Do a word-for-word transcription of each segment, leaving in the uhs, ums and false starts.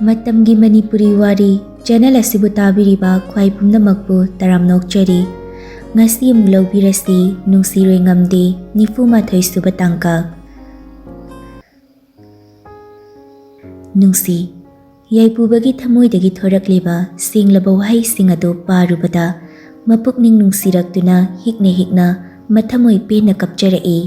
ꯃꯇꯝꯒꯤ ꯃꯅꯤꯄꯨꯔꯤ ꯋꯥꯔꯤ ꯆꯦꯅꯦꯜ ꯑꯁꯤꯕꯨ ꯇꯥꯕꯤꯔꯤꯕ ꯈ꯭ꯋꯥꯏ ꯄꯨꯝꯅꯃꯛꯄꯨ ꯇꯔꯥꯝꯅ ꯑꯣꯛꯆꯔꯤ꯫ ꯉꯁꯤ ꯑꯃꯨꯛ ꯂꯧꯕꯤꯔꯁꯤ ꯅꯨꯡꯁꯤꯔꯣꯏ ꯉꯝꯗꯦ ꯅꯤꯐꯨ ꯃꯥꯊꯣꯏ ꯁꯨꯕ ꯇꯥꯡꯀꯛ꯫ ꯅꯨꯡꯁꯤ, ꯌꯥꯏꯄꯨꯕꯒꯤ ꯊꯃꯣꯏꯗꯒꯤ ꯊꯣꯔꯛꯂꯤꯕ ꯁꯦꯡꯂꯕ ꯋꯥꯍꯩꯁꯤꯡ ꯑꯗꯨ ꯄꯥꯔꯨꯕꯗ ꯃꯄꯨꯛꯅꯤꯡ ꯅꯨꯡꯁꯤꯔꯛꯇꯨꯅ ꯍꯤꯛꯅ ꯍꯤꯛꯅ ꯃꯊꯃꯣꯏ ꯄꯦꯟꯅ ꯀꯞꯆꯔꯛꯏ꯫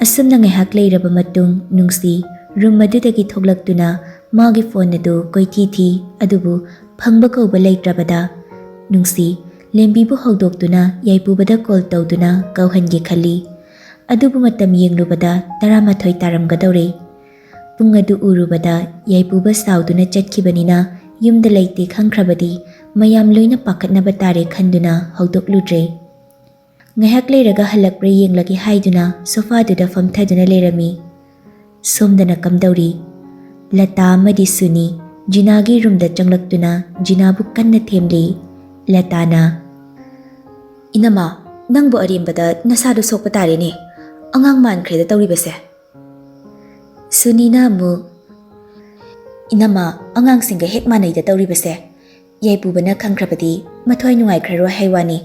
ꯑꯁꯨꯝꯅ ꯉꯥꯏꯍꯥꯛ ꯂꯩꯔꯕ ꯃꯇꯨꯡ ꯅꯨꯡꯁꯤ ꯔꯨꯝ ꯑꯗꯨꯗꯒꯤ ꯊꯣꯛꯂꯛꯇꯨꯅ ꯃꯥꯒꯤ ꯐꯣꯟ ꯑꯗꯨ ꯀꯣꯏꯊꯤ ꯊꯤ, ꯑꯗꯨꯕꯨ ꯐꯪꯕ ꯀꯧꯕ ꯂꯩꯇ꯭ꯔꯕꯗ ꯅꯨꯡꯁꯤ ꯂꯦꯝꯕꯤꯕꯨ ꯍꯧꯗꯣꯛꯇꯨꯅ ꯌꯥꯏꯄꯨꯕꯗ ꯀꯣꯜ ꯇꯧꯗꯨꯅ ꯀꯧꯍꯟꯒꯦ ꯈꯜꯂꯤ꯫ ꯑꯗꯨꯕꯨ ꯃꯇꯝ ꯌꯦꯡꯂꯨꯕꯗ ꯇꯔꯥꯃꯥꯊꯣꯏ ꯇꯥꯔꯝꯒꯗꯧꯔꯦ꯫ ꯄꯨꯡ ꯑꯗꯨ ꯎꯔꯨꯕꯗ ꯌꯥꯏꯄꯨꯕ ꯁꯥꯎꯗꯨꯅ ꯆꯠꯈꯤꯕꯅꯤꯅ ꯌꯨꯝꯗ ꯂꯩꯇꯦ ꯈꯪꯈ꯭ꯔꯕꯗꯤ ꯃꯌꯥꯝ ꯂꯣꯏꯅ ꯄꯥꯈꯠꯅꯕ ꯇꯥꯔꯦ ꯈꯟꯗꯨꯅ ꯍꯧꯗꯣꯛꯂꯨꯗ꯭ꯔꯦ꯫ ꯉꯥꯏꯍꯥꯛ ꯂꯩꯔꯒ ꯍꯜꯂꯛꯄ꯭ꯔꯥ ꯌꯦꯡꯂꯒꯦ ꯍꯥꯏꯗꯨꯅ ꯁꯣꯐꯥꯗꯨꯗ ꯐꯝꯊꯗꯨꯅ ꯂꯩꯔꯝꯃꯤ꯫ ꯁꯣꯝꯗꯅ ꯀꯝꯗꯧꯔꯤ? ꯂꯇꯥ ꯑꯃꯗꯤ ꯁꯨꯅꯤ ꯖꯤꯅꯥꯒꯤ ꯔꯨꯝꯗ ꯆꯪꯂꯛꯇꯨꯅ ꯖꯤꯅꯥꯕꯨ ꯀꯟꯅ ꯊꯦꯝꯂꯤ꯫ ꯂꯇꯥꯅ, "ꯏꯅꯝꯃ, ꯅꯪꯕꯨ ꯑꯔꯦꯝꯕꯗ ꯅꯁꯥꯗꯨ ꯁꯣꯛꯄ ꯇꯥꯔꯦꯅꯦ꯫ ꯑꯉꯥꯡ ꯃꯥꯟꯈ꯭ꯔꯦꯗ ꯇꯧꯔꯤꯕꯁꯦ꯫" ꯁꯨꯅꯤꯅ ꯑꯃꯨꯛ, "ꯏꯅꯝꯃ, ꯑꯉꯥꯡꯁꯤꯡꯒ ꯍꯦꯛ ꯃꯥꯟꯅꯩꯗ ꯇꯧꯔꯤꯕꯁꯦ꯫ ꯌꯥꯏꯄꯨꯕꯅ ꯈꯪꯈ꯭ꯔꯕꯗꯤ ꯃꯊ꯭ꯋꯥꯏ ꯅꯨꯡꯉꯥꯏꯈ꯭ꯔꯔꯣꯏ ꯍꯥꯏ ꯋꯥꯅꯤ꯫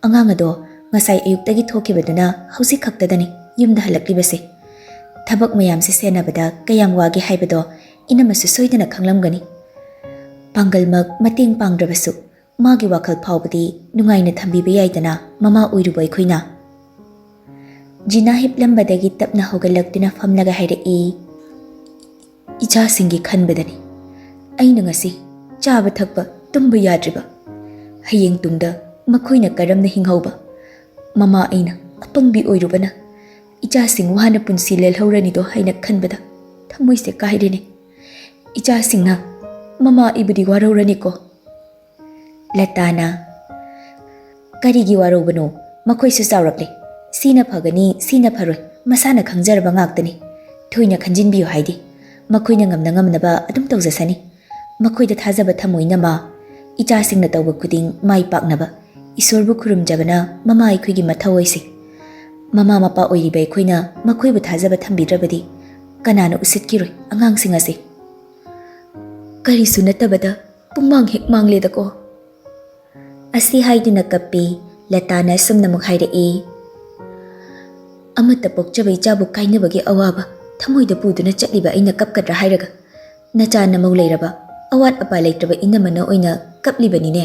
ꯑꯉꯥꯡ ꯑꯗꯣ ꯉꯁꯥꯏ ꯑꯌꯨꯛꯇꯒꯤ ꯊꯣꯛꯈꯤꯕꯗꯨꯅ ꯍꯧꯖꯤꯛ ꯈꯛꯇꯗꯅꯤ ꯌꯨꯝꯗ ꯍꯜꯂꯛꯂꯤꯕꯁꯦ꯫ ꯊꯕꯛ ꯃꯌꯥꯝꯁꯦ ꯁꯦꯟꯅꯕꯗ ꯀꯌꯥꯝ ꯋꯥꯒꯦ ꯍꯥꯏꯕꯗꯣ ꯏꯅꯝꯃꯁꯨ ꯁꯣꯏꯗꯅ ꯈꯪꯂꯝꯒꯅꯤ꯫ ꯄꯥꯡꯒꯜꯃꯛ ꯃꯇꯦꯡ ꯄꯥꯡꯗ꯭ꯔꯕꯁꯨ ꯃꯥꯒꯤ ꯋꯥꯈꯜ ꯐꯥꯎꯕꯗꯤ ꯅꯨꯡꯉꯥꯏꯅ ꯊꯝꯕꯤꯕ ꯌꯥꯏꯗꯅ ꯃꯃꯥ ꯑꯣꯏꯔꯨꯕ ꯑꯩꯈꯣꯏꯅ꯫" ꯖꯤꯅꯥ ꯍꯤꯞꯂꯝꯕꯗꯒꯤ ꯇꯞꯅ ꯍꯧꯒꯠꯂꯛꯇꯨꯅ ꯐꯝꯂꯒ ꯍꯥꯏꯔꯛꯏ, "ꯏꯆꯥꯁꯤꯡꯒꯤ ꯈꯟꯕꯗꯅꯤ ꯑꯩꯅ ꯉꯁꯤ ꯆꯥꯕ ꯊꯛꯄ ꯇꯨꯝꯕ ꯌꯥꯗ꯭ꯔꯤꯕ꯫ ꯍꯌꯦꯡ ꯇꯨꯡꯗ ꯃꯈꯣꯏꯅ ꯀꯔꯝꯅ ꯍꯤꯡꯍꯧꯕ? ꯃꯃꯥ ꯑꯩꯅ ꯑꯄꯪꯕꯤ ꯑꯣꯏꯔꯨꯕꯅ ꯏꯆꯥꯁꯤꯡ ꯋꯥꯅ ꯄꯨꯟꯁꯤ ꯂꯦꯜꯍꯧꯔꯅꯤꯗꯣ ꯍꯥꯏꯅ ꯈꯟꯕꯗ ꯊꯃꯣꯏꯁꯦ ꯀꯥꯏꯔꯦꯅꯦ꯫ ꯏꯆꯥꯁꯤꯡꯅ ꯃꯃꯥ ꯑꯩꯕꯨꯗꯤ ꯋꯥꯔꯧꯔꯅꯤꯀꯣ꯫" ꯂꯇꯥꯅ, "ꯀꯔꯤꯒꯤ ꯋꯥꯔꯧꯕꯅꯣ? ꯃꯈꯣꯏꯁꯨ ꯆꯥꯎꯔꯛꯂꯦ꯫ ꯁꯤꯅ ꯐꯒꯅꯤ, ꯁꯤꯅ ꯐꯔꯣꯏ, ꯃꯁꯥꯅ ꯈꯪꯖꯔꯕ ꯉꯥꯛꯇꯅꯤ꯫ ꯊꯣꯏꯅ ꯈꯟꯖꯤꯟꯕꯤꯌꯨ ꯍꯥꯏꯗꯦ꯫ ꯃꯈꯣꯏꯅ ꯉꯝꯅ ꯉꯝꯅꯕ ꯑꯗꯨꯝ ꯇꯧꯖꯁꯅꯤ꯫ ꯃꯈꯣꯏꯗ ꯊꯥꯖꯕ ꯊꯝꯃꯨ ꯏꯅꯝꯃ꯫ ꯏꯆꯥꯁꯤꯡꯅ ꯇꯧꯕ ꯈꯨꯗꯤꯡ ꯃꯥꯏ ꯄꯥꯛꯅꯕ ꯏꯁꯣꯔꯕꯨ ꯈꯨꯔꯨꯝꯖꯕꯅ ꯃꯃꯥ ꯑꯩꯈꯣꯏꯒꯤ ꯃꯊꯧ ꯑꯣꯏꯁꯤ꯫ ꯃꯃꯥ ꯃꯄꯥ ꯑꯣꯏꯔꯤꯕ ꯑꯩꯈꯣꯏꯅ ꯃꯈꯣꯏꯕꯨ ꯊꯥꯖꯕ ꯊꯝꯕꯤꯗ꯭ꯔꯕꯗꯤ ꯀꯅꯥꯅ ꯎꯁꯤꯠꯈꯤꯔꯣꯏ ꯑꯉꯥꯡꯁꯤꯡ ꯑꯁꯤ?" ꯀꯔꯤꯁꯨ ꯅꯠꯇꯕꯗ ꯄꯨꯡꯃꯥꯡ ꯍꯦꯛ ꯃꯥꯡꯂꯦꯗꯀꯣ꯫ ꯑꯁꯤ ꯍꯥꯏꯗꯨꯅ ꯀꯞꯄꯤ꯫ ꯂꯇꯥꯅ ꯑꯁꯨꯝꯅ ꯑꯃꯨꯛ ꯍꯥꯏꯔꯛꯏ, "ꯑꯃꯠꯇ ꯄꯣꯛꯆꯕ ꯏꯆꯥꯕꯨ ꯀꯥꯏꯅꯕꯒꯤ ꯑꯋꯥꯕ ꯊꯃꯣꯏꯗ ꯄꯨꯗꯨꯅ ꯆꯠꯂꯤꯕ ꯑꯩꯅ ꯀꯞꯀꯗ꯭ꯔꯥ ꯍꯥꯏꯔꯒ, ꯅꯆꯥ ꯅꯃꯧ ꯂꯩꯔꯕ, ꯑꯋꯥꯠ ꯑꯄꯥ ꯂꯩꯇ꯭ꯔꯕ ꯏꯅꯝꯃꯅ ꯑꯣꯏꯅ ꯀꯞꯂꯤꯕꯅꯤꯅꯦ꯫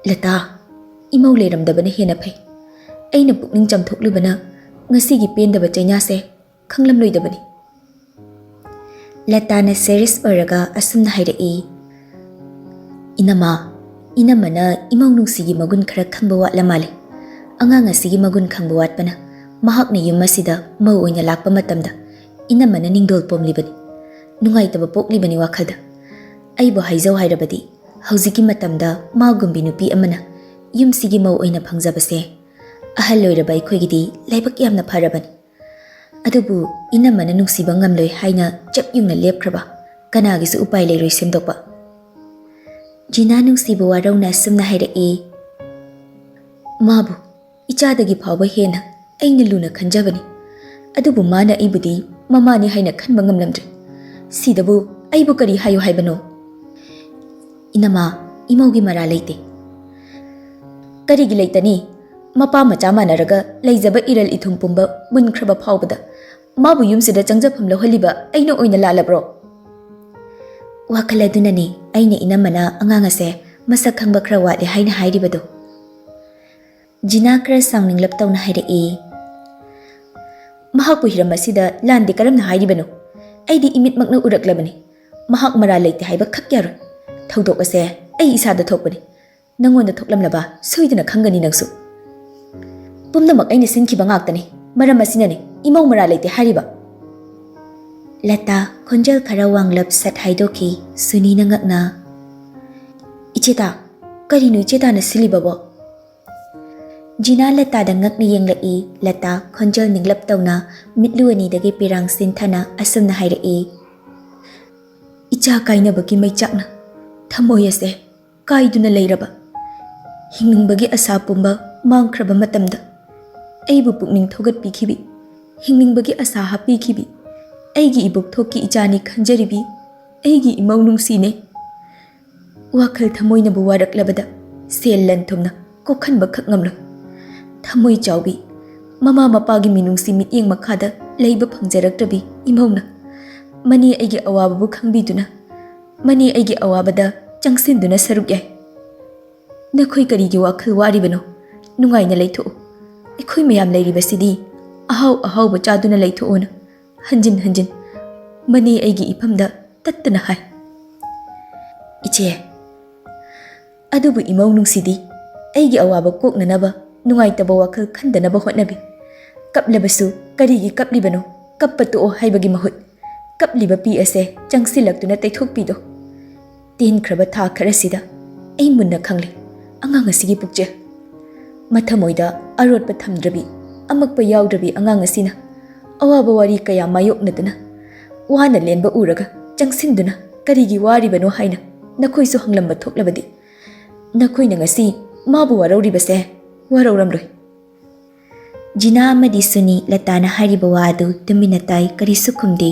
ꯂꯇꯥ, ꯏꯃꯧ ꯂꯩꯔꯝꯗꯕꯅ ꯍꯦꯟꯅ ꯐꯩ꯫ ꯑꯩꯅ ꯄꯨꯛꯅꯤꯡ ꯆꯥꯝꯊꯣꯛꯂꯨꯕꯅ ꯉꯁꯤꯒꯤ ꯄꯦꯟꯗꯕ ꯆꯩꯅꯥꯁꯦ ꯈꯪꯂꯝꯂꯣꯏꯗꯕꯅꯤ꯫" ꯂꯇꯥꯅ ꯁꯦꯔꯤꯌꯁ ꯑꯣꯏꯔꯒ ꯑꯁꯨꯝꯅ ꯍꯥꯏꯔꯛꯏ, "ꯏꯅꯝꯃ, ꯏꯅꯝꯃꯅ ꯏꯃꯧ ꯅꯨꯡꯁꯤꯒꯤ ꯃꯒꯨꯟ ꯈꯔ ꯈꯪꯕ ꯋꯥꯠꯂ ꯃꯥꯜꯂꯦ꯫ ꯑꯉꯥꯡ ꯑꯁꯤꯒꯤ ꯃꯒꯨꯟ ꯈꯪꯕ ꯋꯥꯠꯄꯅ ꯃꯍꯥꯛꯅ ꯌꯨꯝ ꯑꯁꯤꯗ ꯃꯧ ꯑꯣꯏꯅ ꯂꯥꯛꯄ ꯃꯇꯝꯗ ꯏꯅꯝꯃꯅ ꯅꯤꯡꯗꯣꯜ ꯄꯣꯝꯂꯤꯕꯅꯤ, ꯅꯨꯡꯉꯥꯏꯇꯕ ꯄꯣꯛꯂꯤꯕꯅꯤ ꯋꯥꯈꯜꯗ꯫ ꯑꯩꯕꯨ ꯍꯥꯏꯖꯧ ꯍꯥꯏꯔꯕꯗꯤ ꯍꯧꯖꯤꯛꯀꯤ ꯃꯇꯝꯗ ꯃꯥꯒꯨꯝꯕꯤ ꯅꯨꯄꯤ ꯑꯃꯅ ꯌꯨꯝꯁꯤꯒꯤ ꯃꯧ ꯑꯣꯏꯅ ꯐꯪꯖꯕꯁꯦ ꯑꯍꯜ ꯑꯣꯏꯔꯕ ꯑꯩꯈꯣꯏꯒꯤꯗꯤ ꯂꯥꯏꯕꯛ ꯌꯥꯝꯅ ꯐꯔꯕꯅꯤ꯫ ꯑꯗꯨꯕꯨ ꯏꯅꯝꯃꯅ ꯅꯨꯡꯁꯤꯕ ꯉꯝꯂꯣꯏ ꯍꯥꯏꯅ ꯆꯞ ꯌꯨꯡꯅ ꯂꯦꯞꯈ꯭ꯔꯕ ꯀꯅꯥꯒꯤꯁꯨ ꯎꯄꯥꯏ ꯂꯩꯔꯣꯏ ꯁꯦꯝꯗꯣꯛꯄ꯫" ꯖꯤꯅꯥ ꯅꯨꯡꯁꯤꯕ ꯋꯥꯔꯧꯅ ꯑꯁꯨꯝꯅ ꯍꯥꯏꯔꯛꯏ, "ꯃꯥꯕꯨ ꯏꯆꯥꯗꯒꯤ ꯐꯥꯎꯕ ꯍꯦꯟꯅ ꯑꯩꯅ ꯂꯨꯅ ꯈꯟꯖꯕꯅꯤ꯫ ꯑꯗꯨꯕꯨ ꯃꯥꯅ ꯑꯩꯕꯨꯗꯤ ꯃꯃꯥꯅꯤ ꯍꯥꯏꯅ ꯈꯟꯕ ꯉꯝꯂꯝꯗ꯭ꯔꯦ꯫ ꯁꯤꯗꯕꯨ ꯑꯩꯕꯨ ꯀꯔꯤ ꯍꯥꯏꯌꯨ ꯍꯥꯏꯕꯅꯣ? ꯏꯅꯝꯃ, ꯏꯃꯧꯒꯤ ꯃꯔꯥ ꯂꯩꯇꯦ꯫ ꯀꯔꯤꯒꯤ ꯂꯩꯇꯅꯤ? ꯃꯄꯥ ꯃꯆꯥ ꯃꯥꯟꯅꯔꯒ ꯂꯩꯖꯕ ꯏꯔꯜ ꯏꯊꯨꯝ ꯄꯨꯝꯕ ꯃꯨꯟꯈ꯭ꯔꯕ ꯐꯥꯎꯕꯗ ꯃꯥꯕꯨ ꯌꯨꯝꯁꯤꯗ ꯆꯪꯖꯐꯝ ꯂꯧꯍꯜꯂꯤꯕ ꯑꯩꯅ ꯑꯣꯏꯅ ꯂꯥꯜꯂꯕ꯭ꯔꯣ? ꯋꯥꯈꯜ ꯑꯗꯨꯅꯅꯤ ꯑꯩꯅ ꯏꯅꯝꯃꯅ ꯑꯉꯥꯡ ꯑꯁꯦ ꯃꯁꯛ ꯈꯪꯕ ꯈꯔ ꯋꯥꯠꯂꯦ ꯍꯥꯏꯅ ꯍꯥꯏꯔꯤꯕꯗꯨ꯫" ꯖꯤꯅꯥ ꯈꯔ ꯁꯥꯎꯅꯤꯡꯂꯞ ꯇꯧꯅ ꯍꯥꯏꯔꯛꯏ, "ꯃꯍꯥꯛꯄꯨ ꯍꯤꯔꯝ ꯑꯁꯤꯗ ꯂꯥꯟꯗꯦ ꯀꯔꯝꯅ ꯍꯥꯏꯔꯤꯕꯅꯣ? ꯑꯩꯗꯤ ꯏꯃꯤꯠꯃꯛꯅ ꯎꯔꯛꯂꯕꯅꯤ꯫ ꯃꯍꯥꯛ ꯃꯔꯥꯜ ꯂꯩꯇꯦ ꯍꯥꯏꯕ ꯈꯛ ꯌꯥꯔꯣꯏ꯫ ꯊꯧꯗꯣꯛ ꯑꯁꯦ ꯑꯩ ꯏꯁꯥꯗ ꯊꯣꯛꯄꯅꯤ꯫ ꯅꯪꯉꯣꯟꯗ ꯊꯣꯛꯂꯝꯂꯕ ꯁꯣꯏꯗꯅ ꯈꯪꯒꯅꯤ ꯅꯪꯁꯨ꯫ ꯄꯨꯝꯅꯃꯛ ꯑꯩꯅ ꯁꯤꯟꯈꯤꯕ ꯉꯥꯛꯇꯅꯤ꯫ ꯃꯔꯝ ꯑꯁꯤꯅꯅꯤ ꯏꯃꯧ ꯃꯔꯥꯜ ꯂꯩꯇꯦ ꯍꯥꯏꯔꯤꯕ꯫" ꯂꯇꯥ ꯈꯣꯟꯖꯦꯜ ꯈꯔ ꯋꯥꯡꯂꯞ ꯁꯠ ꯍꯥꯏꯗꯣꯛꯈꯤ꯫ ꯁꯨꯅꯤꯅ ꯉꯛꯅ, "ꯏꯆꯦꯇꯥ, ꯀꯔꯤꯅꯣ ꯏꯆꯦꯇꯥꯅ ꯁꯤꯜꯂꯤꯕꯕꯣ?" ꯖꯤꯅꯥ ꯂꯇꯥꯗ ꯉꯛꯅ ꯌꯦꯡꯂꯛꯏ꯫ ꯂꯇꯥ ꯈꯣꯟꯖꯦꯜ ꯅꯤꯡꯂꯞ ꯇꯧꯅ ꯃꯤꯠꯂꯨ ꯑꯅꯤꯗꯒꯤ ꯄꯤꯔꯥꯡ ꯁꯤꯟꯊꯅ ꯑꯁꯨꯝꯅ ꯍꯥꯏꯔꯛꯏ, "ꯏꯆꯥ ꯀꯥꯏꯅꯕꯒꯤ ꯃꯩꯆꯥꯛꯅ ꯊꯃꯣꯏ ꯑꯁꯦ ꯀꯥꯏꯗꯨꯅ ꯂꯩꯔꯕ, ꯍꯤꯡꯅꯤꯡꯕꯒꯤ ꯑꯁꯥ ꯄꯨꯝꯕ ꯃꯥꯡꯈ꯭ꯔꯕ ꯃꯇꯝꯗ ꯑꯩꯕꯨ ꯄꯨꯛꯅꯤꯡ ꯊꯧꯒꯠꯄꯤꯈꯤꯕꯤ, ꯍꯤꯡꯅꯤꯡꯕꯒꯤ ꯑꯁꯥ ꯍꯥꯞꯄꯤꯈꯤꯕꯤ ꯑꯩꯒꯤ ꯏꯕꯣꯛꯊꯣꯛꯀꯤ ꯏꯆꯥꯅꯤ ꯈꯟꯖꯔꯤꯕꯤ ꯑꯩꯒꯤ ꯏꯃꯧ ꯅꯨꯡꯁꯤꯅꯦ꯫ ꯋꯥꯈꯜ ꯊꯃꯣꯏꯅꯕꯨ ꯋꯥꯔꯛꯂꯕꯗ ꯁꯦꯜ ꯂꯟ ꯊꯨꯝꯅ ꯀꯣꯛꯍꯟꯕ ꯈꯛ ꯉꯝꯂꯣꯏ꯫ ꯊꯃꯣꯏ ꯆꯥꯎꯕꯤ, ꯃꯃꯥ ꯃꯄꯥꯒꯤ ꯃꯤꯅꯨꯡꯁꯤ ꯃꯤꯠꯌꯦꯡ ꯃꯈꯥꯗ ꯂꯩꯕ ꯐꯪꯖꯔꯛꯇ꯭ꯔꯕꯤ ꯏꯃꯧꯅ ꯃꯅꯦ ꯑꯩꯒꯤ ꯑꯋꯥꯕꯕꯨ ꯈꯪꯕꯤꯗꯨꯅ ꯃꯅꯦ ꯑꯩꯒꯤ ꯑꯋꯥꯕꯗ ꯆꯪꯁꯤꯟꯗꯨꯅ ꯁꯔꯨꯛ ꯌꯥꯏ꯫ ꯅꯈꯣꯏ ꯀꯔꯤꯒꯤ ꯋꯥꯈꯜ ꯋꯥꯔꯤꯕꯅꯣ? ꯅꯨꯡꯉꯥꯏꯅ ꯂꯩꯊꯣꯛꯎ꯫ ꯑꯩꯈꯣꯏ ꯃꯌꯥꯝ ꯂꯩꯔꯤꯕꯁꯤꯗꯤ ꯑꯍꯥꯎ ꯑꯍꯥꯎꯕ ꯆꯥꯗꯨꯅ ꯂꯩꯊꯣꯛꯎꯅ ꯍꯟꯖꯤꯟ ꯍꯟꯖꯤꯟ ꯃꯅꯦ ꯑꯩꯒꯤ ꯏꯐꯝꯗ ꯇꯠꯇꯅ ꯍꯥꯏ꯫ ꯏꯆꯦ, ꯑꯗꯨꯕꯨ ꯏꯃꯧ ꯅꯨꯡꯁꯤꯗꯤ ꯑꯩꯒꯤ ꯑꯋꯥꯕ ꯀꯣꯛꯅꯅꯕ, ꯅꯨꯡꯉꯥꯏꯇꯕ ꯋꯥꯈꯜ ꯈꯟꯗꯅꯕ ꯍꯣꯠꯅꯕꯤ꯫ ꯀꯞꯂꯕꯁꯨ ꯀꯔꯤꯒꯤ ꯀꯞꯂꯤꯕꯅꯣ? ꯀꯞꯄ ꯇꯣꯛꯑꯣ ꯍꯥꯏꯕꯒꯤ ꯃꯍꯨꯠ ꯀꯞꯂꯤꯕ ꯄꯤ ꯑꯁꯦ ꯆꯪꯁꯤꯜꯂꯛꯇꯨꯅ ꯇꯩꯊꯣꯛꯄꯤꯗꯣ꯫ ꯇꯦꯟꯈ꯭ꯔꯕ ꯊꯥ ꯈꯔꯁꯤꯗ ꯑꯩ ꯃꯨꯟꯅ ꯈꯪꯂꯦ, ꯑꯉꯥꯡ ꯑꯁꯤꯒꯤ ꯄꯨꯛꯆꯦꯜ꯫ ꯃꯊꯃꯣꯏꯗ ꯑꯔꯣꯠꯄ ꯊꯝꯗ꯭ꯔꯕꯤ, ꯑꯃꯛꯄ ꯌꯥꯎꯗ꯭ꯔꯕꯤ ꯑꯉꯥꯡ ꯑꯁꯤꯅ ꯑꯋꯥꯕ ꯋꯥꯔꯤ ꯀꯌꯥ ꯃꯥꯌꯣꯛꯅꯗꯨꯅ ꯋꯥꯅ ꯂꯦꯟꯕ ꯎꯔꯒ ꯆꯪꯁꯤꯟꯗꯨꯅ ꯀꯔꯤꯒꯤ ꯋꯥꯔꯤꯕꯅꯣ ꯍꯥꯏꯅ ꯅꯈꯣꯏꯁꯨ ꯍꯪꯂꯝꯕ ꯊꯣꯛꯂꯕꯗꯤ, ꯅꯈꯣꯏꯅ ꯉꯁꯤ ꯃꯥꯕꯨ ꯋꯥꯔꯧꯔꯤꯕꯁꯦ ꯋꯥꯔꯧꯔꯝꯂꯣꯏ꯫ ꯖꯤꯅꯥ ꯑꯃꯗꯤ ꯁꯨꯅꯤ ꯂꯇꯥꯅ ꯍꯥꯏꯔꯤꯕ ꯋꯥ ꯑꯗꯨ ꯇꯨꯃꯤꯟꯅ ꯇꯥꯏ, ꯀꯔꯤꯁꯨ ꯈꯨꯝꯗꯦ꯫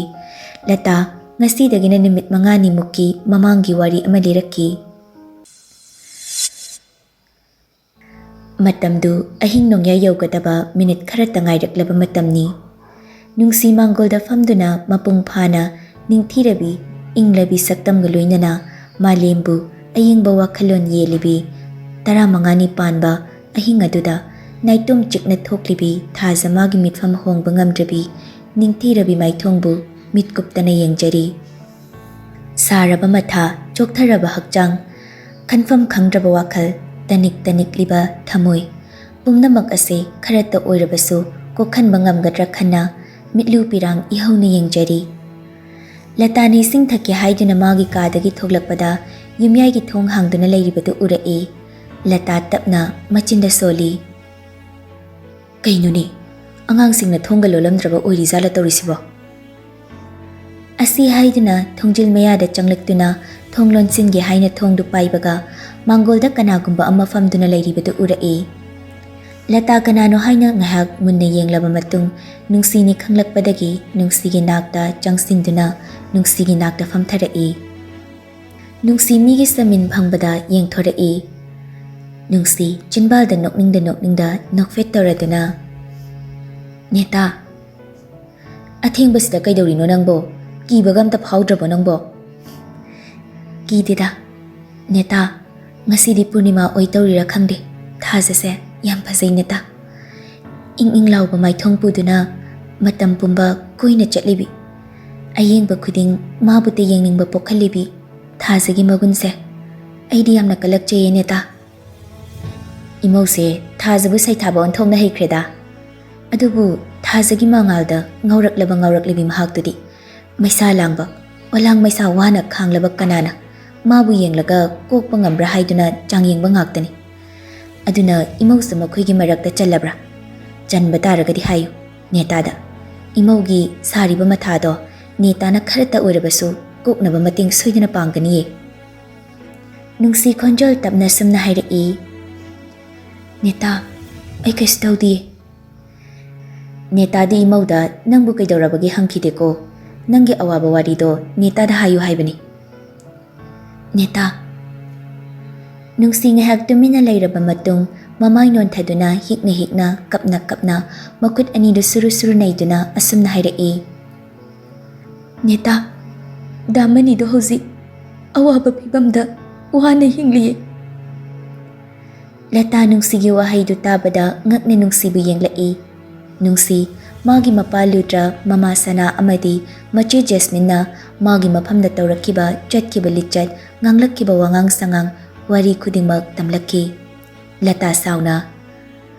ꯂꯇꯥ ꯉꯁꯤꯗꯒꯤꯅ ꯅꯨꯃꯤꯠ ꯃꯉꯥꯅꯤꯃꯨꯛꯀꯤ ꯃꯃꯥꯡꯒꯤ ꯋꯥꯔꯤ ꯑꯃ ꯂꯤꯔꯛꯈꯤ꯫ ꯃꯇꯝꯗꯨ ꯑꯍꯤꯡ ꯅꯣꯡꯌꯥꯏ ꯌꯧꯒꯗꯕ ꯃꯤꯅꯤꯠ ꯈꯔꯇ ꯉꯥꯏꯔꯛꯂꯕ ꯃꯇꯝꯅꯤ꯫ ꯅꯨꯡꯁꯤ ꯃꯥꯡꯒꯣꯜꯗ ꯐꯝꯗꯨꯅ ꯃꯄꯨꯡ ꯐꯥꯅ ꯅꯤꯡꯊꯤꯔꯕꯤ, ꯏꯪꯂꯕꯤ ꯁꯛꯇꯝꯒ ꯂꯣꯏꯅꯅ ꯃꯥꯂꯦꯝꯕꯨ ꯑꯌꯤꯡꯕ ꯋꯥꯈꯜꯂꯣꯟ ꯌꯦꯜꯂꯤꯕꯤ ꯇꯔꯥꯃꯉꯥꯅꯤ ꯄꯥꯟꯕ ꯑꯍꯤꯡ ꯑꯗꯨꯗ ꯅꯥꯏꯇꯣꯝ ꯆꯤꯛꯅ ꯊꯣꯛꯂꯤꯕꯤ ꯊꯥꯖ ꯃꯥꯒꯤ ꯃꯤꯠꯐꯝ ꯍꯣꯡꯕ ꯉꯝꯗ꯭ꯔꯕꯤ ꯅꯤꯡꯊꯤꯔꯕꯤ ꯃꯥꯏꯊꯣꯡꯕꯨ ꯃꯤꯠ ꯀꯨꯞꯇꯅ ꯌꯦꯡꯖꯔꯤ꯫ ꯁꯥꯔꯕ ꯃꯊꯥ, ꯆꯣꯛꯊꯔꯕ ꯍꯛꯆꯥꯡ, ꯈꯟꯐꯝ ꯈꯪꯗ꯭ꯔꯕ ꯋꯥꯈꯜ, ꯇꯅꯤꯛ ꯇꯅꯤꯛꯂꯤꯕ ꯊꯃꯣꯏ, ꯄꯨꯝꯅꯃꯛ ꯑꯁꯦ ꯈꯔꯇ ꯑꯣꯏꯔꯕꯁꯨ ꯀꯣꯛꯍꯟꯕ ꯉꯝꯒꯗ꯭ꯔꯥ ꯈꯟꯅ ꯃꯤꯠꯂꯨ ꯄꯤꯔꯥꯡ ꯏꯍꯧꯅ ꯌꯦꯡꯖꯔꯤ꯫ ꯂꯇꯥꯅ ꯏꯁꯤꯡ ꯊꯛꯀꯦ ꯍꯥꯏꯗꯨꯅ ꯃꯥꯒꯤ ꯀꯥꯗꯒꯤ ꯊꯣꯛꯂꯛꯄꯗ ꯌꯨꯝꯌꯥꯏꯒꯤ ꯊꯣꯡ ꯍꯥꯡꯗꯨꯅ ꯂꯩꯔꯤꯕꯗꯨ ꯎꯔꯛꯏ꯫ ꯂꯇꯥ ꯇꯞꯅ ꯃꯆꯤꯟꯗ ꯁꯣꯜꯂꯤ꯫ "ꯀꯩꯅꯣꯅꯦ, ꯑꯉꯥꯡꯁꯤꯡꯅ ꯊꯣꯡꯒ ꯂꯣꯜꯂꯝꯗ꯭ꯔꯕ ꯑꯣꯏꯔꯤꯖꯥꯠꯂ ꯇꯧꯔꯤꯁꯤꯕꯣ?" ꯑꯁꯤ ꯍꯥꯏꯗꯨꯅ ꯊꯣꯡꯖꯤꯜ ꯃꯌꯥꯗ ꯆꯪꯂꯛꯇꯨꯅ ꯊꯣꯡ ꯂꯣꯟꯁꯤꯟꯒꯦ ꯍꯥꯏꯅ ꯊꯣꯡꯗꯨ ꯄꯥꯏꯕꯒ ꯃꯥꯡꯒꯣꯜꯗ ꯀꯅꯥꯒꯨꯝꯕ ꯑꯃ ꯐꯝꯗꯨꯅ ꯂꯩꯔꯤꯕꯗꯨ ꯎꯔꯛꯏ꯫ ꯂꯇꯥ ꯀꯅꯥꯅꯣ ꯍꯥꯏꯅ ꯉꯥꯏꯍꯥꯛ ꯃꯨꯟꯅ ꯌꯦꯡꯂꯕ ꯃꯇꯨꯡ, ꯅꯨꯡꯁꯤꯅꯤ ꯈꯪꯂꯛꯄꯗꯒꯤ ꯅꯨꯡꯁꯤꯒꯤ ꯅꯥꯛꯇ ꯆꯪꯁꯤꯟꯗꯨꯅ ꯅꯨꯡꯁꯤꯒꯤ ꯅꯥꯛꯇ ꯐꯝꯊꯔꯛꯏ꯫ ꯅꯨꯡꯁꯤ ꯃꯤꯒꯤ ꯆꯃꯤꯟ ꯐꯪꯕꯗ ꯌꯦꯡꯊꯣꯔꯛꯏ꯫ ꯅꯨꯡꯁꯤ ꯆꯤꯟꯕꯥꯜꯗ ꯅꯣꯛꯅꯤꯡꯗ ꯅꯣꯛꯅꯤꯡꯗ ꯅꯣꯛꯐꯦꯠ ꯇꯧꯔꯗꯨꯅ, "ꯅꯦꯇꯥ, ꯑꯊꯦꯡꯕꯁꯤꯗ ꯀꯩꯗꯧꯔꯤꯅꯣ ꯅꯪꯕꯣ? ꯀꯤꯕꯒ ꯑꯝꯇ ꯐꯥꯎꯗ꯭ꯔꯕꯣ ꯅꯪꯕꯣ?" "ꯀꯤꯗꯦꯗ꯫ ꯅꯦꯇꯥ, ꯉꯁꯤꯗꯤ ꯄꯨꯔꯅꯤꯃꯥ ꯑꯣꯏꯇꯧꯔꯤꯔꯥ ꯈꯪꯗꯦ꯫ ꯊꯥꯖꯁꯦ ꯌꯥꯝ ꯐꯖꯩ ꯅꯦꯇꯥ꯫ ꯏꯪ ꯏꯪ ꯂꯥꯎꯕ ꯃꯥꯏꯊꯣꯡ ꯄꯨꯗꯨꯅ ꯃꯇꯝ ꯄꯨꯝꯕ ꯀꯣꯏꯅ ꯆꯠꯂꯤꯕꯤ꯫ ꯑꯌꯦꯡꯕ ꯈꯨꯗꯤꯡ ꯃꯥꯕꯨꯇ ꯌꯦꯡꯅꯤꯡꯕ ꯄꯣꯛꯍꯜꯂꯤꯕꯤ ꯊꯥꯖꯒꯤ ꯃꯒꯨꯟꯁꯦ꯫ ꯑꯩꯗꯤ ꯌꯥꯝꯅ ꯀꯜꯂꯛꯆꯩꯌꯦ ꯅꯦꯇꯥ꯫" ꯏꯃꯧꯁꯦ ꯊꯥꯖꯕꯨ ꯁꯩꯊꯥꯕ ꯑꯣꯟꯊꯣꯛꯅ ꯍꯩꯈ꯭ꯔꯦꯗ꯫ ꯑꯗꯨꯕꯨ ꯊꯥꯖꯒꯤ ꯃꯉꯥꯜꯗ ꯉꯥꯎꯔꯛꯂꯕ ꯉꯥꯎꯔꯛꯂꯤꯕꯤ ꯃꯍꯥꯛꯇꯨꯗꯤ ꯃꯩꯁꯥ ꯂꯥꯡꯕ, ꯑꯣꯂꯥꯡ ꯃꯩꯁꯥ ꯋꯥꯅ ꯈꯥꯡꯂꯕ ꯀꯅꯥꯅ ꯃꯥꯕꯨ ꯌꯦꯡꯂꯒ ꯀꯣꯛꯄ ꯉꯝꯕ꯭ꯔꯥ ꯍꯥꯏꯗꯨꯅ ꯆꯥꯡꯌꯦꯡꯕ ꯉꯥꯛꯇꯅꯤ꯫ ꯑꯗꯨꯅ ꯏꯃꯧꯁꯨ ꯃꯈꯣꯏꯒꯤ ꯃꯔꯛꯇ ꯆꯜꯂꯕ꯭ꯔꯥ? ꯆꯟꯕ ꯇꯥꯔꯒꯗꯤ ꯍꯥꯏꯌꯨ ꯅꯦꯇꯥꯗ꯫ ꯏꯃꯧꯒꯤ ꯁꯥꯔꯤꯕ ꯃꯊꯥꯗꯣ ꯅꯦꯇꯥꯅ ꯈꯔꯇ ꯑꯣꯏꯔꯕꯁꯨ ꯀꯣꯛꯅꯕ ꯃꯇꯦꯡ ꯁꯣꯏꯗꯅ ꯄꯥꯡꯒꯅꯤꯌꯦ꯫ ꯅꯨꯡꯁꯤ ꯈꯣꯟꯖꯦꯜ ꯇꯞꯅ ꯁꯨꯝꯅ ꯍꯥꯏꯔꯛꯏ, "ꯅꯦꯇꯥ, ꯑꯩ ꯀꯩꯁꯨ ꯇꯧꯗꯤꯌꯦ꯫" ꯅꯦꯇꯥꯗꯤ ꯏꯃꯧꯗ ꯅꯪꯕꯨ ꯀꯩꯗꯧꯔꯕꯒꯦ ꯍꯪꯈꯤꯗꯦꯀꯣ꯫ ꯅꯪꯒꯤ ꯑꯋꯥꯕ ꯋꯥꯔꯤꯗꯣ ꯅꯦꯇꯥꯗ ꯍꯥꯏꯌꯨ ꯍꯥꯏꯕꯅꯤ꯫ ꯅꯦꯇꯥ꯫ ꯅꯨꯡꯁꯤ ꯉꯥꯏꯍꯥꯛ ꯇꯨꯃꯤꯟꯅ ꯂꯩꯔꯕ ꯃꯇꯨꯡ ꯃꯃꯥꯏ ꯅꯣꯟꯊꯗꯨꯅ ꯍꯤꯛꯅ ꯍꯤꯛꯅ ꯀꯞꯅ ꯀꯞꯅ ꯃꯈꯨꯠ ꯑꯅꯤꯗꯨ ꯁꯨꯔꯨ ꯁꯨꯔꯨ ꯅꯩꯗꯨꯅ ꯑꯁꯨꯝꯅ ꯍꯥꯏꯔꯛꯏ, "ꯅꯦꯇꯥ, ꯗꯥ ꯃꯅꯤꯗꯣ ꯍꯧꯖꯤꯛ ꯑꯋꯥꯕ ꯐꯤꯕꯝꯗ ꯋꯥꯅ ꯍꯤꯡꯂꯤꯌꯦ꯫" ꯂꯇꯥ ꯅꯨꯡꯁꯤꯒꯤ ꯋꯥꯍꯩꯗꯨ ꯇꯥꯕꯗ ꯉꯛꯅ ꯅꯨꯡꯁꯤꯕꯨ ꯌꯦꯡꯂꯛꯏ꯫ ꯅꯨꯡꯁꯤ, ꯃꯥꯒꯤ ꯃꯄꯥ ꯂꯨꯗ꯭ꯔ, ꯃꯃꯥ ꯁꯅꯥ ꯑꯃꯗꯤ ꯃꯆꯦ ꯖꯦꯁꯃꯤꯟꯅ ꯃꯥꯒꯤ ꯃꯐꯝꯗ ꯇꯧꯔꯛꯈꯤꯕ, ꯆꯠꯈꯤꯕ ꯂꯤꯆꯠ, ꯉꯥꯡꯂꯛꯈꯤꯕ ꯋꯥꯉꯥꯡ ꯁꯉꯥꯡ, ꯋꯥꯔꯤ ꯈꯨꯗꯤꯡꯃꯛ ꯇꯝꯂꯛꯈꯤ꯫ ꯂꯇꯥ ꯁꯥꯎꯅ,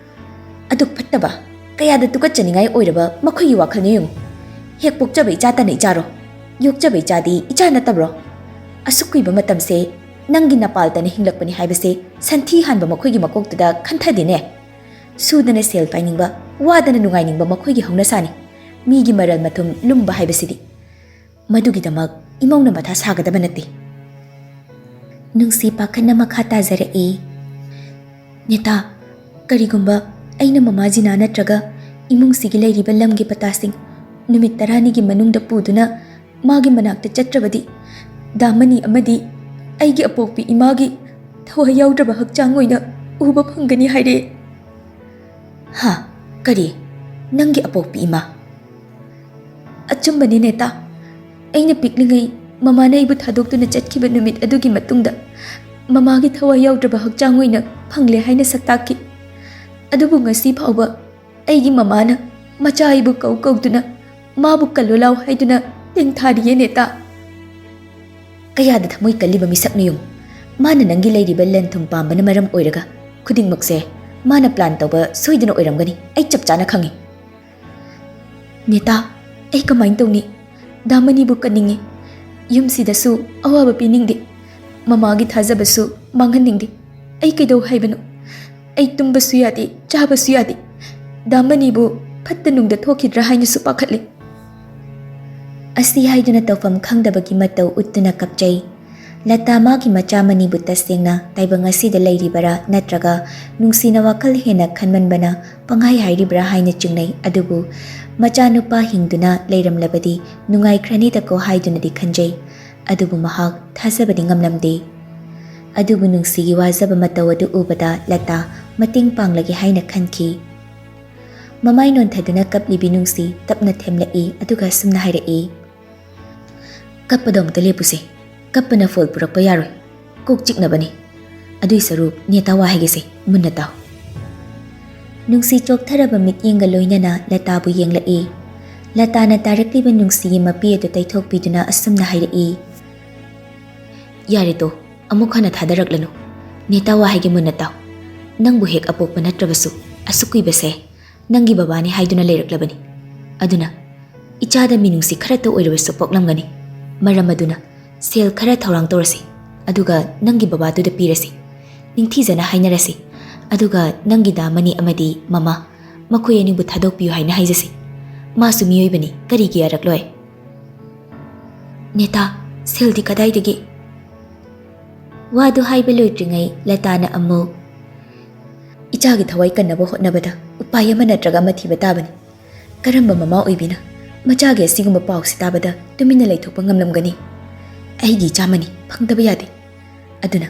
"ꯑꯗꯨꯛ ꯐꯠꯇꯕ, ꯀꯌꯥꯗ ꯇꯨꯀꯠꯆꯅꯤꯡꯉꯥꯏ ꯑꯣꯏꯔꯕ ꯃꯈꯣꯏꯒꯤ ꯋꯥꯈꯜꯅꯣ ꯌꯦꯡꯉꯨ꯫ ꯍꯦꯛ ꯄꯣꯛꯆꯕ ꯏꯆꯥꯇꯅ ꯏꯆꯥꯔꯣ? ꯌꯣꯛꯆꯕ ꯏꯆꯥꯗꯤ ꯏꯆꯥ ꯅꯠꯇꯕ꯭ꯔꯣ? ꯑꯁꯨꯛ ꯀꯨꯏꯕ ꯃꯇꯝꯁꯦ ꯅꯪꯒꯤ ꯅꯄꯥꯜꯇꯅ ꯍꯤꯡꯂꯛꯄꯅꯤ ꯍꯥꯏꯕꯁꯦ ꯁꯟꯊꯤ ꯍꯥꯟꯕ ꯃꯈꯣꯏꯒꯤ ꯃꯀꯣꯛꯇꯨꯗ ꯈꯟꯊꯗꯦꯅꯦ꯫ ꯁꯨꯗꯅ ꯁꯦꯜ ꯄꯥꯏꯅꯤꯡꯕ, ꯋꯥꯗꯅ ꯅꯨꯡꯉꯥꯏꯅꯤꯡꯕ ꯃꯈꯣꯏꯒꯤ ꯍꯧꯅꯁꯥꯅꯤ꯫ ꯃꯤꯒꯤ ꯃꯔꯜ ꯃꯊꯨꯝ ꯂꯨꯝꯕ ꯍꯥꯏꯕꯁꯤꯗꯤ꯫ ꯃꯗꯨꯒꯤꯗꯃꯛ ꯏꯃꯧꯅ ꯃꯊꯥ ꯁꯥꯒꯗꯕ ꯅꯠꯇꯦ꯫" ꯅꯨꯡꯁꯤ ꯄꯥꯈꯠꯅ ꯃꯈꯥ ꯇꯥꯖꯔꯛꯏ, "ꯅꯦꯇꯥ, ꯀꯔꯤꯒꯨꯝꯕ ꯑꯩꯅ ꯃꯃꯥ ꯖꯤꯅꯥ ꯅꯠꯇ꯭ꯔꯒ ꯏꯃꯨꯡꯁꯤꯒꯤ ꯂꯩꯔꯤꯕ ꯂꯝꯒꯤ ꯄꯇꯥꯁꯤꯡ ꯅꯨꯃꯤꯠ ꯇꯔꯥꯅꯤꯒꯤ ꯃꯅꯨꯡꯗ ꯄꯨꯗꯨꯅ ꯃꯥꯒꯤ ꯃꯅꯥꯛꯇ ꯆꯠꯇ꯭ꯔꯕꯗꯤ ꯗꯥ ꯃꯅꯤ ꯑꯃꯗꯤ ꯑꯩꯒꯤ ꯑꯄꯣꯛꯄꯤ ꯏꯃꯥꯒꯤ ꯊꯋꯥꯏ ꯌꯥꯎꯗ꯭ꯔꯕ ꯍꯛꯆꯥꯡ ꯑꯣꯏꯅ ꯎꯕ ꯐꯪꯒꯅꯤ ꯍꯥꯏꯔꯦ꯫ ꯍꯥ? ꯀꯔꯤ? ꯅꯪꯒꯤ ꯑꯄꯣꯛꯄꯤ ꯏꯃꯥ? ꯑꯆꯨꯝꯕꯅꯤ ꯅꯦꯇꯥ꯫ ꯑꯩꯅ ꯄꯤꯛꯂꯤꯉꯩ ꯃꯃꯥꯅ ꯑꯩꯕꯨ ꯊꯥꯗꯣꯛꯇꯨꯅ ꯆꯠꯈꯤꯕ ꯅꯨꯃꯤꯠ ꯑꯗꯨꯒꯤ ꯃꯇꯨꯡꯗ ꯃꯃꯥꯒꯤ ꯊꯋꯥꯏ ꯌꯥꯎꯗ꯭ꯔꯕ ꯍꯛꯆꯥꯡ ꯑꯣꯏꯅ ꯐꯪꯂꯦ ꯍꯥꯏꯅ ꯁꯛꯇꯥꯛꯈꯤ꯫ ꯑꯗꯨꯕꯨ ꯉꯁꯤ ꯐꯥꯎꯕ ꯑꯩꯒꯤ ꯃꯃꯥꯅ ꯃꯆꯥ ꯑꯩꯕꯨ ꯀꯧ ꯀꯧꯗꯨꯅ ꯃꯥꯕꯨ ꯀꯜꯂꯨ ꯂꯥꯎ ꯍꯥꯏꯗꯨꯅ ꯇꯦꯡꯊꯥꯔꯤꯌꯦ ꯅꯦꯇꯥ꯫ ꯀꯌꯥꯗ ꯊꯃꯣꯏ ꯀꯜꯂꯤꯕ ꯃꯤꯁꯛꯅꯣ ꯌꯦꯡꯉꯨ꯫ ꯃꯥꯅ ꯅꯪꯒꯤ ꯂꯩꯔꯤꯕ ꯂꯟ ꯊꯨꯝ ꯄꯥꯝꯕꯅ ꯃꯔꯝ ꯑꯣꯏꯔꯒ ꯈꯨꯗꯤꯡꯃꯛꯁꯦ ꯃꯥꯅ plan ꯇꯧꯕ ꯁꯣꯏꯗꯅ ꯑꯣꯏꯔꯝꯒꯅꯤ꯫ ꯑꯩ ꯆꯞ ꯆꯥꯅ ꯈꯪꯉꯤ꯫ ꯅꯦꯇꯥ, ꯑꯩ ꯀꯃꯥꯏꯅ ꯇꯧꯅꯤ? ꯗꯥ ꯃꯅꯤꯕꯨ ꯀꯟꯅꯤꯡꯉꯤ꯫ ꯌꯨꯝꯁꯤꯗꯁꯨ ꯑꯋꯥꯕ ꯄꯤꯅꯤꯡꯗꯦ꯫ ꯃꯃꯥꯒꯤ ꯊꯥꯖꯕꯁꯨ ꯃꯥꯡꯍꯟꯅꯤꯡꯗꯦ꯫ ꯑꯩ ꯀꯩꯗꯧ ꯍꯥꯏꯕꯅꯣ? ꯑꯩ ꯇꯨꯝꯕꯁꯨ ꯌꯥꯗꯦ, ꯆꯥꯕꯁꯨ ꯌꯥꯗꯦ꯫ ꯗꯥ ꯃꯅꯤꯕꯨ ꯐꯠꯇ ꯅꯨꯡꯗ ꯊꯣꯛꯈꯤꯗ꯭ꯔꯥ ꯍꯥꯏꯅꯁꯨ ꯄꯥꯈꯠꯂꯤ꯫ ꯑꯁꯤ ꯍꯥꯏꯗꯨꯅ ꯇꯧꯐꯝ ꯈꯪꯗꯕꯒꯤ ꯃꯇꯧ ꯎꯠꯇꯨꯅ ꯀꯞꯆꯩ꯫ ꯂꯇꯥ ꯃꯥꯒꯤ ꯃꯆꯥ ꯃꯅꯤꯕꯨ ꯇꯁꯦꯡꯅ ꯇꯥꯏꯕꯪ ꯑꯁꯤꯗ ꯂꯩꯔꯤꯕꯔꯥ ꯅꯠꯇ꯭ꯔꯒ ꯅꯨꯡꯁꯤꯅ ꯋꯥꯈꯜ ꯍꯦꯟꯅ ꯈꯟꯃꯟꯕꯅ ꯄꯪꯍꯥꯏ ꯍꯥꯏꯔꯤꯕ꯭ꯔꯥ ꯍꯥꯏꯅ ꯆꯤꯡꯅꯩ꯫ ꯑꯗꯨꯕꯨ ꯃꯆꯥꯅꯨꯄꯥ ꯍꯤꯡꯗꯨꯅ ꯂꯩꯔꯝꯂꯕꯗꯤ ꯅꯨꯡꯉꯥꯏꯈ꯭ꯔꯅꯤꯗꯀꯣ ꯍꯥꯏꯗꯨꯅꯗꯤ ꯈꯟꯖꯩ꯫ ꯑꯗꯨꯕꯨ ꯃꯍꯥꯛ ꯊꯥꯖꯕꯗꯤ ꯉꯝꯂꯝꯗꯦ꯫ ꯑꯗꯨꯕꯨ ꯅꯨꯡꯁꯤꯒꯤ ꯋꯥꯖꯕ ꯃꯇꯧ ꯑꯗꯨ ꯎꯕꯗ ꯂꯇꯥ ꯃꯇꯦꯡ ꯄꯥꯡꯂꯒꯦ ꯍꯥꯏꯅ ꯈꯟꯈꯤ꯫ ꯃꯃꯥꯏ ꯅꯣꯟꯊꯗꯨꯅ ꯀꯞꯂꯤꯕꯤ ꯅꯨꯡꯁꯤ ꯇꯞꯅ ꯊꯦꯝꯂꯛꯏ, ꯑꯗꯨꯒ ꯑꯁꯨꯝꯅ ꯍꯥꯏꯔꯛꯏ, "ꯀꯞꯄꯗꯣ ꯑꯃꯨꯛꯇ ꯂꯦꯞꯄꯨꯁꯦ꯫ ꯀꯞꯄꯅ ꯐꯣꯜ ꯄꯨꯔꯛꯄ ꯌꯥꯔꯣꯏ꯫ ꯀꯣꯛ ꯆꯤꯛꯅꯕꯅꯤ꯫ ꯑꯗꯨꯏ ꯁꯔꯨꯛ ꯅꯦꯇꯥ ꯋꯥ ꯍꯥꯏꯒꯦꯁꯦ, ꯃꯨꯟꯅ ꯇꯥꯎ꯫" ꯅꯨꯡꯁꯤ ꯆꯣꯛꯊꯔꯕ ꯃꯤꯠꯌꯦꯡꯒ ꯂꯣꯏꯅꯅ ꯂꯇꯥꯕꯨ ꯌꯦꯡꯂꯛꯏ꯫ ꯂꯇꯥꯅ ꯇꯥꯔꯛꯂꯤꯕ ꯅꯨꯡꯁꯤꯒꯤ ꯃꯄꯤ ꯑꯗꯨ ꯇꯩꯊꯣꯛꯄꯤꯗꯨꯅ ꯑꯁꯨꯝꯅ ꯍꯥꯏꯔꯛꯏ, "ꯌꯥꯔꯦ ꯇꯣ, ꯑꯃꯨꯛ ꯍꯟꯅ ꯊꯥꯗꯔꯛꯂꯅꯨ꯫ ꯅꯦꯇꯥ ꯋꯥ ꯍꯥꯏꯒꯦ ꯃꯨꯟꯅ ꯇꯥꯎ꯫ ꯅꯪꯕꯨ ꯍꯦꯛ ꯑꯄꯣꯛꯄ ꯅꯠꯇ꯭ꯔꯕꯁꯨ ꯑꯁꯨꯛ ꯀꯨꯏꯕꯁꯦ ꯅꯪꯒꯤ ꯕꯕꯥꯅꯤ ꯍꯥꯏꯗꯨꯅ ꯂꯩꯔꯛꯂꯕꯅꯤ꯫ ꯑꯗꯨꯅ ꯏꯆꯥꯗ ꯃꯤꯅꯨꯡꯁꯤ ꯈꯔꯇ ꯑꯣꯏꯔꯕꯁꯨ ꯄꯣꯛꯂꯝꯒꯅꯤ꯫ ꯃꯔꯝ ꯑꯗꯨꯅ ꯁꯦꯜ ꯈꯔ ꯊꯧꯔꯥꯡ ꯇꯧꯔꯁꯤ, ꯑꯗꯨꯒ ꯅꯪꯒꯤ ꯕꯕꯥꯗꯨꯗ ꯄꯤꯔꯁꯤ꯫ ꯅꯤꯡꯊꯤꯖꯅ ꯍꯥꯏꯅꯔꯁꯤ꯫ ꯑꯗꯨꯒ ꯅꯪꯒꯤ ꯗꯥ ꯃꯅꯤ ꯑꯃꯗꯤ ꯃꯃꯥ, ꯃꯈꯣꯏ ꯑꯅꯤꯕꯨ ꯊꯥꯗꯣꯛꯄꯤꯌꯨ ꯍꯥꯏꯅ ꯍꯥꯏꯖꯁꯤ꯫ ꯃꯥꯁꯨ ꯃꯤꯑꯣꯏꯕꯅꯤ, ꯀꯔꯤꯒꯤ ꯌꯥꯔꯛꯂꯣꯏ?" "ꯅꯦꯇꯥ, ꯁꯦꯜꯗꯤ ꯀꯗꯥꯏꯗꯒꯤ?" ꯋꯥꯗꯨ ꯍꯥꯏꯕ ꯂꯣꯏꯗ꯭ꯔꯤꯉꯩ ꯂꯇꯥꯅ ꯑꯃꯨꯛ, ꯏꯆꯥꯒꯤ ꯊꯋꯥꯏ ꯀꯟꯅꯕ ꯍꯣꯠꯅꯕꯗ ꯎꯄꯥꯏ ꯑꯃ ꯅꯠꯇ꯭ꯔꯒ ꯑꯃ ꯊꯤꯕ ꯇꯥꯕꯅꯤ꯫ ꯀꯔꯝꯕ ꯃꯃꯥ ꯑꯣꯏꯕꯤꯅ ꯃꯆꯥꯒꯤ ꯑꯁꯤꯒꯨꯝꯕ ꯄꯥꯎꯁꯤ ꯇꯥꯕꯗ ꯇꯨꯃꯤꯟꯅ ꯂꯩꯊꯣꯛꯄ ꯉꯝꯂꯝꯒꯅꯤ? ꯑꯩꯒꯤ ꯏꯆꯥꯃꯅꯤ ꯐꯪꯗꯕ ꯌꯥꯗꯦ꯫ ꯑꯗꯨꯅ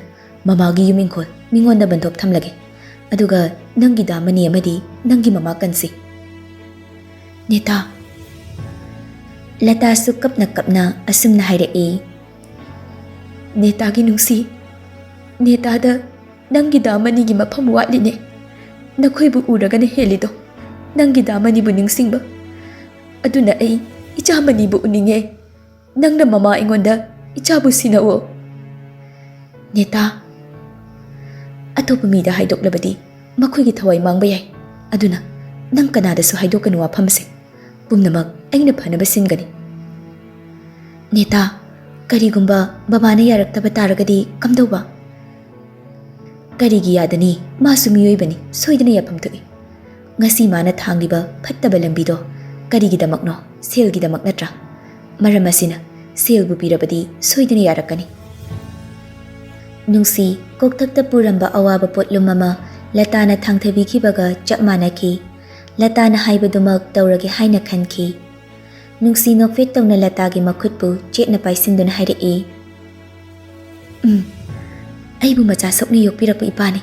ꯃꯃꯥꯒꯤ ꯌꯨꯝ ꯏꯪꯈꯣꯜ ꯃꯤꯉꯣꯟꯗ ꯕꯟꯗꯣꯞ ꯊꯝꯂꯒꯦ꯫ ꯑꯗꯨꯒ ꯅꯪꯒꯤ ꯗꯥꯃꯅꯤ ꯑꯃꯗꯤ ꯅꯪꯒꯤ ꯃꯃꯥ ꯀꯟꯁꯤ꯫ ꯅꯦꯇꯥ꯫ ꯂꯇꯥꯁꯨ ꯀꯞꯅ ꯀꯞꯅ ꯑꯁꯨꯝꯅ ꯍꯥꯏꯔꯛꯏ꯫ ꯅꯦꯇꯥꯒꯤ ꯅꯨꯡꯁꯤ, ꯅꯦꯇꯥꯗ ꯅꯪꯒꯤ ꯗꯥꯃꯅꯤꯒꯤ ꯃꯐꯝ ꯋꯥꯠꯂꯤꯅꯦ꯫ ꯅꯈꯣꯏꯕꯨ ꯎꯔꯒꯅ ꯍꯦꯜꯂꯤꯗꯣ, ꯅꯪꯒꯤ ꯗꯥꯃꯅꯤꯕꯨ ꯅꯤꯡꯁꯤꯡꯕ꯫ ꯑꯗꯨꯅ ꯑꯩ ꯏꯆꯥꯃꯅꯤꯕꯨ ꯎꯅꯤꯡꯉꯦ꯫ ꯅꯪꯅ ꯃꯃꯥ ꯑꯩꯉꯣꯟꯗ ꯏꯆꯥꯕꯨ ꯁꯤꯟꯅꯧꯑꯣ꯫ ꯅꯦꯇꯥ, ꯑꯇꯣꯞꯄ ꯃꯤꯗ ꯍꯥꯏꯗꯣꯛꯂꯕꯗꯤ ꯃꯈꯣꯏꯒꯤ ꯊꯋꯥꯏ ꯃꯥꯡꯕ ꯌꯥꯏ꯫ ꯑꯗꯨꯅ ꯅꯪ ꯀꯅꯥꯗꯁꯨ ꯍꯥꯏꯗꯣꯛꯀꯅꯨ ꯋꯥꯐꯝꯁꯦ꯫ ꯄꯨꯝꯅꯃꯛ ꯑꯩꯅ ꯐꯅꯕ ꯁꯤꯟꯒꯅꯤ꯫ ꯅꯦꯇꯥ, ꯀꯔꯤꯒꯨꯝꯕ ꯕꯕꯥꯅ ꯌꯥꯔꯛꯇꯕ ꯇꯥꯔꯒꯗꯤ ꯀꯝꯗꯧꯕ? ꯀꯔꯤꯒꯤ ꯌꯥꯗꯅꯤ? ꯃꯥꯁꯨ ꯃꯤꯑꯣꯏꯕꯅꯤ, ꯁꯣꯏꯗꯅ ꯌꯥꯐꯝ ꯊꯣꯛꯏ꯫ ꯉꯁꯤ ꯃꯥꯅ ꯊꯥꯡꯂꯤꯕ ꯐꯠꯇꯕ ꯂꯝꯕꯤꯗꯣ ꯀꯔꯤꯒꯤꯗꯃꯛꯅꯣ? ꯁꯦꯜꯒꯤꯗꯃꯛ ꯅꯠꯇ꯭ꯔꯥ? ꯃꯔꯝ ꯑꯁꯤꯅ ꯁꯦꯜꯕꯨ ꯄꯤꯔꯕꯗꯤ ꯁꯣꯏꯗꯅ ꯌꯥꯔꯛꯀꯅꯤ꯫ ꯅꯨꯡꯁꯤ ꯀꯣꯛꯊꯛꯇ ꯄꯨꯔꯝꯕ ꯑꯋꯥꯕ ꯄꯣꯠꯂꯨꯝ ꯑꯃ ꯂꯇꯥꯅ ꯊꯥꯡꯊꯕꯤꯈꯤꯕꯒ ꯆꯞ ꯃꯥꯟꯅꯈꯤ꯫ ꯂꯇꯥꯅ ꯍꯥꯏꯕꯗꯨꯃꯛ ꯇꯧꯔꯒꯦ ꯍꯥꯏꯅ ꯈꯟꯈꯤ꯫ ꯅꯨꯡꯁꯤ ꯅꯣꯛꯐꯦꯠ ꯇꯧꯅ ꯂꯇꯥꯒꯤ ꯃꯈꯨꯠꯄꯨ ꯆꯦꯠꯅ ꯄꯥꯏꯁꯤꯟꯗꯨꯅ ꯍꯥꯏꯔꯛꯏ, "ꯎꯝ, ꯑꯩꯕꯨ ꯃꯆꯥ ꯁꯣꯛꯅ ꯌꯣꯛꯄꯤꯔꯛꯄ ꯏꯄꯥꯅꯤ꯫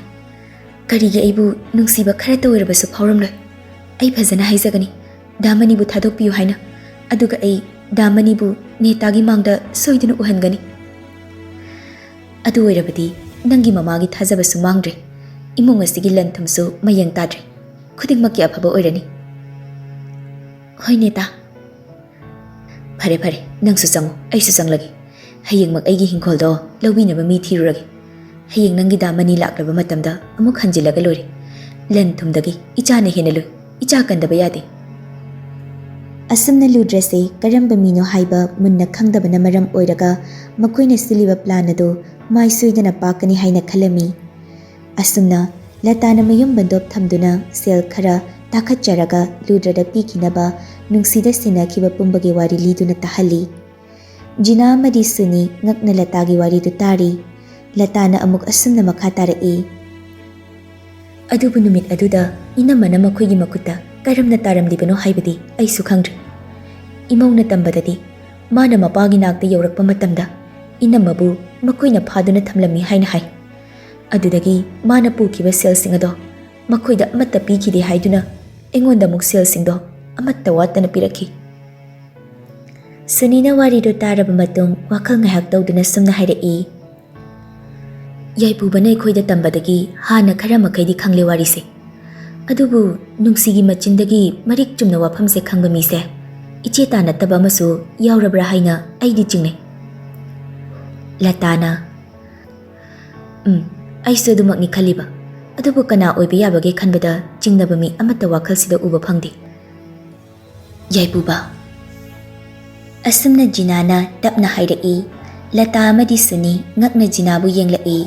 ꯀꯔꯤꯒꯤ ꯑꯩꯕꯨ ꯅꯨꯡꯁꯤꯕ ꯈꯔꯇ ꯑꯣꯏꯔꯕꯁꯨ ꯐꯥꯎꯔꯝꯂꯣꯏ? ꯑꯩ ꯐꯖꯅ ꯍꯥꯏꯖꯒꯅꯤ, ꯗꯥꯃꯅꯤꯕꯨ ꯊꯥꯗꯣꯛꯄꯤꯌꯨ ꯍꯥꯏꯅ꯫ ꯑꯗꯨꯒ ꯑꯩ ꯗꯥꯃꯅꯤꯕꯨ ꯅꯦꯇꯥꯒꯤ ꯃꯥꯡꯗ ꯁꯣꯏꯗꯅ ꯎꯍꯟꯒꯅꯤ꯫" "ꯑꯗꯨ ꯑꯣꯏꯔꯕꯗꯤ ꯅꯪꯒꯤ ꯃꯃꯥꯒꯤ ꯊꯥꯖꯕꯁꯨ ꯃꯥꯡꯗ꯭ꯔꯦ꯫ ꯏꯃꯨꯡ ꯑꯁꯤꯒꯤ ꯂꯟ ꯊꯨꯝꯁꯨ ꯃꯌꯦꯡ ꯇꯥꯗ꯭ꯔꯦ꯫ ꯈꯨꯗꯤꯡꯃꯛꯀꯤ ꯑꯐꯕ ꯑꯣꯏꯔꯅꯤ꯫" "ꯍꯣꯏ ꯅꯦꯇꯥ꯫" "ꯐꯔꯦ ꯐꯔꯦ, ꯅꯪꯁꯨ ꯆꯪꯉꯨ, ꯑꯩꯁꯨ ꯆꯪꯂꯒꯦ꯫ ꯍꯌꯦꯡꯃꯛ ꯑꯩꯒꯤ ꯍꯤꯡꯈꯣꯜꯗꯣ ꯂꯧꯕꯤꯅꯕ ꯃꯤ ꯊꯤꯔꯨꯔꯒꯦ꯫ ꯍꯌꯦꯡ ꯅꯪꯒꯤ ꯗꯥꯃꯅꯤ ꯂꯥꯛꯂꯕ ꯃꯇꯝꯗ ꯑꯃꯨꯛ ꯍꯟꯖꯤꯜꯂꯒ ꯂꯣꯏꯔꯦ꯫ ꯂꯟ ꯊꯨꯝꯗꯒꯤ ꯏꯆꯥꯅ ꯍꯦꯟꯅ ꯂꯨꯏ꯫ ꯏꯆꯥ ꯀꯟꯗꯕ ꯌꯥꯗꯦ꯫" ꯑꯁꯨꯝꯅ ꯂꯨꯗ꯭ꯔꯁꯦ ꯀꯔꯝꯕ ꯃꯤꯅꯣ ꯍꯥꯏꯕ ꯃꯨꯟꯅ ꯈꯪꯗꯕꯅ ꯃꯔꯝ ꯑꯣꯏꯔꯒ ꯃꯈꯣꯏꯅ ꯁꯤꯜꯂꯤꯕ ꯄ꯭ꯂꯥꯟ ꯑꯗꯨ ꯃꯥꯏ ꯁꯣꯏꯗꯅ ꯄꯥꯛꯀꯅꯤ ꯍꯥꯏꯅ ꯈꯜꯂꯝꯃꯤ꯫ ꯑꯁꯨꯝꯅ ꯂꯇꯥꯅ ꯃꯌꯨꯝ ꯕꯟꯗꯣꯞ ꯊꯝꯗꯨꯅ ꯁꯦꯜ ꯈꯔ ꯇꯥꯈꯠꯆꯔꯒ ꯂꯨꯗ꯭ꯔꯗ ꯄꯤꯈꯤꯅꯕ ꯅꯨꯡꯁꯤꯗ ꯁꯤꯟꯅꯈꯤꯕ ꯄꯨꯝꯕꯒꯤ ꯋꯥꯔꯤ ꯂꯤꯗꯨꯅ ꯇꯥꯍꯜꯂꯤ꯫ ꯖꯤꯅꯥ ꯑꯃꯗꯤ ꯁꯨꯅꯤ ꯉꯛꯅ ꯂꯇꯥꯒꯤ ꯋꯥꯔꯤꯗꯨ ꯇꯥꯔꯤ꯫ ꯂꯇꯥꯅ ꯑꯃꯨꯛ ꯑꯁꯨꯝꯅ ꯃꯈꯥ ꯇꯥꯔꯛꯏ꯫ ꯑꯗꯨꯕꯨ ꯅꯨꯃꯤꯠ ꯑꯗꯨꯗ ꯏꯅꯝꯃꯅ ꯃꯈꯣꯏꯒꯤ ꯃꯈꯨꯠꯇ ꯀꯔꯝꯅ ꯇꯥꯔꯝꯂꯤꯕꯅꯣ ꯍꯥꯏꯕꯗꯤ ꯑꯩꯁꯨ ꯈꯪꯗ꯭ꯔꯦ꯫ ꯏꯃꯧꯅ ꯇꯝꯕꯗꯗꯤ ꯃꯥꯅ ꯃꯄꯥꯒꯤ ꯅꯥꯛꯇ ꯌꯧꯔꯛꯄ ꯃꯇꯝꯗ ꯏꯅꯝꯃꯕꯨ ꯃꯈꯣꯏꯅ ꯐꯥꯗꯨꯅ ꯊꯝꯂꯝꯃꯤ ꯍꯥꯏꯅ ꯍꯥꯏ꯫ ꯑꯗꯨꯗꯒꯤ ꯃꯥꯅ ꯄꯨꯈꯤꯕ ꯁꯦꯜꯁꯤꯡ ꯑꯗꯣ ꯃꯈꯣꯏꯗ ꯑꯃꯠꯇ ꯄꯤꯈꯤꯗꯦ ꯍꯥꯏꯗꯨꯅ ꯑꯩꯉꯣꯟꯗ ꯑꯃꯨꯛ ꯁꯦꯜꯁꯤꯡꯗꯣ ꯑꯃꯠꯇ ꯋꯥꯠꯇꯅ ꯄꯤꯔꯛꯈꯤ꯫ ꯁꯨꯅꯤꯅ ꯋꯥꯔꯤꯗꯨ ꯇꯥꯔꯕ ꯃꯇꯨꯡ ꯋꯥꯈꯜ ꯉꯥꯏꯍꯥꯛ ꯇꯧꯗꯨꯅ ꯁꯨꯝꯅ ꯍꯥꯏꯔꯛꯏ, ꯌꯥꯏꯄꯨꯕꯅ ꯑꯩꯈꯣꯏꯗ ꯇꯝꯕꯗꯒꯤ ꯍꯥꯟꯅ ꯈꯔ ꯃꯈꯩꯗꯤ ꯈꯪꯂꯦ ꯋꯥꯔꯤꯁꯦ꯫ ꯑꯗꯨꯕꯨ ꯅꯨꯡꯁꯤꯒꯤ ꯃꯆꯤꯟꯗꯒꯤ ꯃꯔꯤꯛ ꯆꯨꯝꯅ ꯋꯥꯐꯝꯁꯦ ꯈꯪꯕ ꯃꯤꯁꯦ ꯏꯆꯦ ꯇꯥ ꯅꯠꯇꯕ ꯑꯃꯁꯨ ꯌꯥꯎꯔꯕ꯭ꯔꯥ ꯍꯥꯏꯅ ꯑꯩꯗꯤ ꯆꯤꯡꯅꯩ꯫ ꯂꯇꯥꯅ, ꯎꯝ, ꯑꯩꯁꯨ ꯑꯗꯨꯃꯛꯅꯤ ꯈꯜꯂꯤꯕ꯫ ꯑꯗꯨꯕꯨ ꯀꯅꯥ ꯑꯣꯏꯕ ꯌꯥꯕꯒꯦ ꯈꯟꯕꯗ ꯆꯤꯡꯅꯕ ꯃꯤ ꯑꯃꯠꯇ ꯋꯥꯈꯜꯁꯤꯗ ꯎꯕ ꯐꯪꯗꯦ꯫ ꯌꯥꯏꯄꯨꯕ꯫ ꯑꯁꯨꯝꯅ ꯖꯤꯅꯥꯅ ꯇꯞꯅ ꯍꯥꯏꯔꯛꯏ꯫ ꯂꯇꯥ ꯑꯃꯗꯤ ꯁꯨꯅꯤ ꯉꯛꯅ ꯖꯤꯅꯥꯕꯨ ꯌꯦꯡꯂꯛꯏ꯫